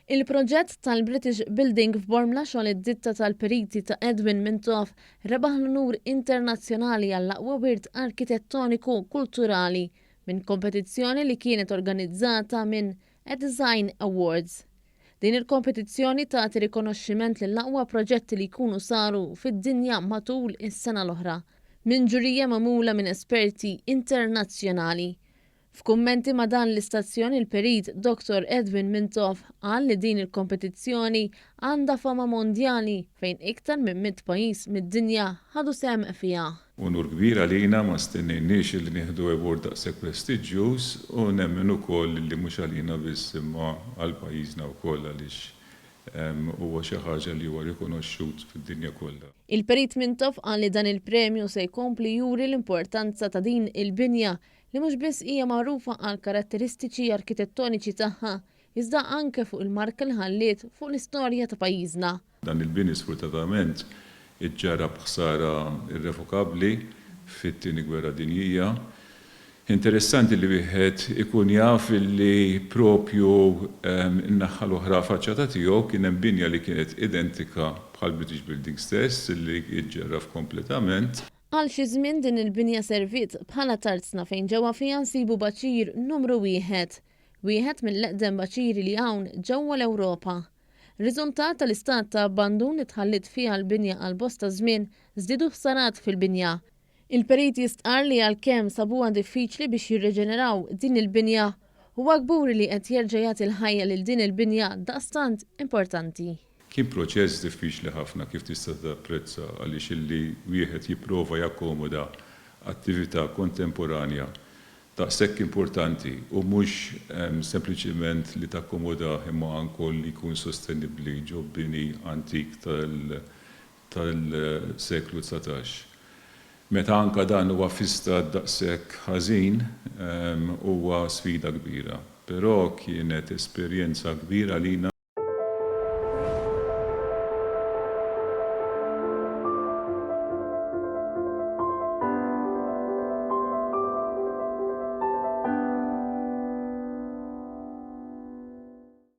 Il-proġett tal-British Building f'Bormla xogħol id-ditta tal-periti ta' Edwin Mintoff rebaħ l-unur internazzjonali għall-aqwa wirt arkitettoniku kulturali minn kompetizzjoni li kienet organizzata minn A Design Awards. Din il-kompetizzjoni tagħti rikonoxximent lill-aqwa proġetti li jkunu saru fid-dinja matul is-sena l-oħra, minn ġurija magħmula minn esperti internazzjonali. F'kummenti ma' dan l-istazzjon il-Perit Dottor Edwin Mintoff qal li din il-kompetizzjoni għandha fama mondjali fejn iktar minn 100 pajjiż mid-dinja ħadu sehem fiha. Unur kbir għalina, ma stennejniex li nieħdu award daqshekk prestiġjuż u nemmen ukoll li mhux għalina biss imma għal pajjiżna wkoll għaliex huwa xi ħaġa li huwa rikonoxxut fid-dinja kollha. Il-Perit Mintoff qal li dan il-premju se jkompli juri l-importanza ta' din il-binja li mhux biss hija magħrufa għall-karatteristiċi arkitettoniċi tagħha, iżda anke fuq il-marka li ħalliet fuq l-istorja ta' pajjiżna. Dan il-bini sfurtatament iġġarrab ħsara irrevokabbli fit-Tieni Gwerra Dinjija. Interessanti li wieħed ikun jaf li propju n-naħa l-oħra faċċata tiegħu kien hemm binja li kienet identika bħall-British Building stess li ġġarraf kompletament. Għal xi żmien din il-binja serviet bħala tarzna fejn ġewwa fiha nsibu baċir numru wieħed, wieħed mill-eqdem baċiri li hawn ġewwa l-Ewropa. Riżultat tal-istat ta' abbandun li tħalliet fiha l-binja għal bosta żmien, żdiedu ħsarat fil-binja. Il-perit jistqarr li għalkemm sabuha diffiċli biex jirriġeneraw din il-binja, huwa kburi li qed jerġa' jagħti l-ħajja lil din il-binja daqstant importanti. Kien proċess diffiċli ħafna kif tista' tapprezza għaliex illi wieħed jipprova jakkomoda attività kontemporanja daqshekk importanti u mhux sempliċiment li takkomodah imma anke li jkun sostenibbli ġo bini antik tal-seklu 19. Meta anke dan huwa fi stat daqshekk ħażin huwa sfida kbira. Però kienet esperjenza kbira għalina.